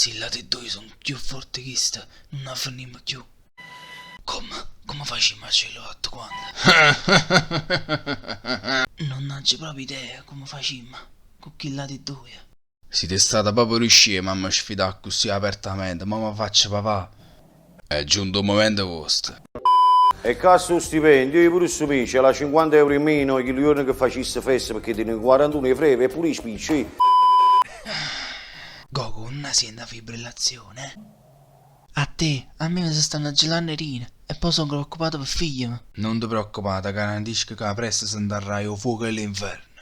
Si ll'ate ddoje songo cchiù forte 'e chiste, nun 'a fernimmo cchiù. Comme? Comme facimmo a ce luvà tutte quante? Nun aggio proprio idea comme facimmo cu chill'ati ddoje. Site stata proprio riuscì a me sfidà accussì apertamente, mo me faccio pavà. È giunto 'o mumento vuosto. E ccà sta 'o stipendio, io pure stu mese, la 50 euro in meno 'e chillu juorno che faciste festa pecché tiene 41 'e freve e pure 'e spicci. Goku, nun 'a siente 'a fibrillazione? A te, a me me se stanno gelanno 'e rine e po' songo preoccupato pe figliemo. Nun te preoccupà, te garantisco ca presto sentarraje 'o fuoco 'e l'inferno.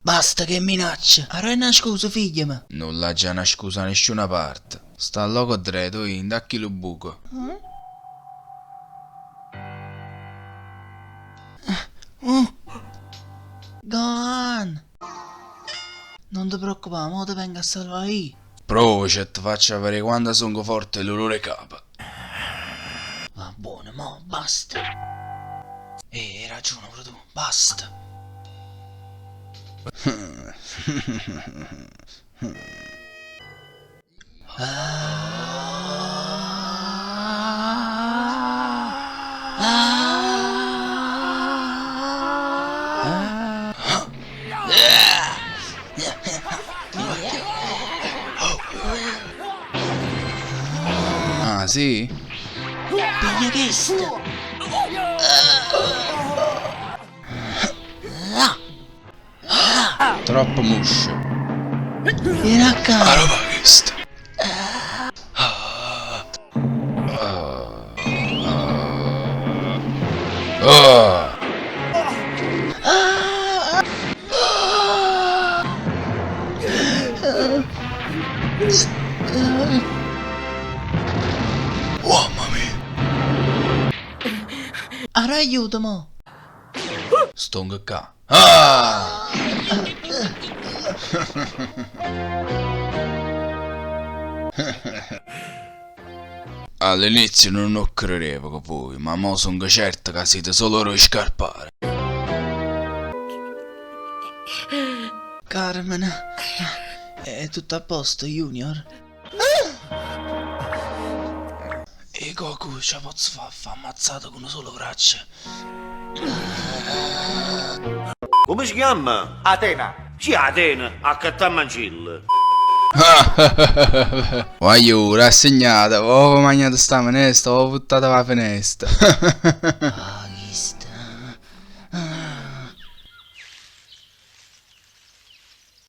Basta che minacce! Arò è nascuso figliemo? Nun l'aggia nascuso 'a nisciuna parte. Sta lloco ddreto, int' a chillu buco. Gohan! Nun te preoccupà, mo te vengo a salvà io. Provace e te faccio vedè quanto songo forte 'e dulore 'e capa. Va buono, mo basta. Eh, hai ragione pure tu, basta. Ah, sì? Piglia chesto! Troppo muscio. Vieni a ccà! A roba chesta. Mamma mia! Arò è juto mo? Stongo ccà. Ah! All'inizio nun 'o crerevo cu voi, ma mo songo certo ca site solo duje scarpare. Carmen, è tutto a posto, Junior? E Goku ce 'a pozzo fa' a fa' ammazzate cu nu solo vraccio. Comme si chiamma? Atena. Sì, Atena, accattammancillo. Guagliù, rassegnate, o ve magnate sta menesta o ve vuttate p' 'a fenesta. Ah, chista.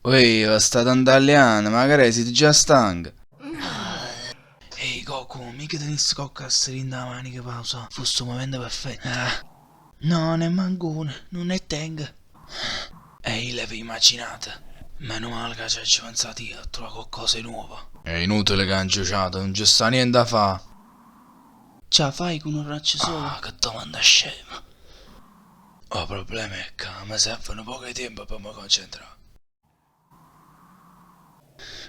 Uè, ve state antallianno, ma che site già stanche? Ehi Goku, mica tenisse cocche asso dint' 'a manica p' ausà, fosse 'o mumento perfetto. No, nemmanco uno, nun 'e tengo. Ehi, l'avevo immaginato. Meno male ca ce aggio pensato io a truvà coccosa 'e nuovo. È inutile ca 'nciuciate, nun ce sta niente 'a fa. Ce 'a fai cu nu vraccio solo? Ah, che domanda scema. O problema è ca me serve nu poco 'e tiempo pe me concentrà.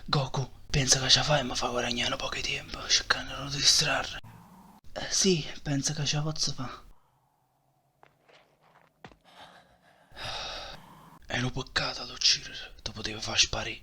Goku, pensa ca ce 'a fai a me fa guaragnà nu poco 'e tiempo, cercanno d' 'o distrarre? Sì, penso ca ce 'a pozzo fa. È nu peccato a l'uccidere, te puteva fa sparì.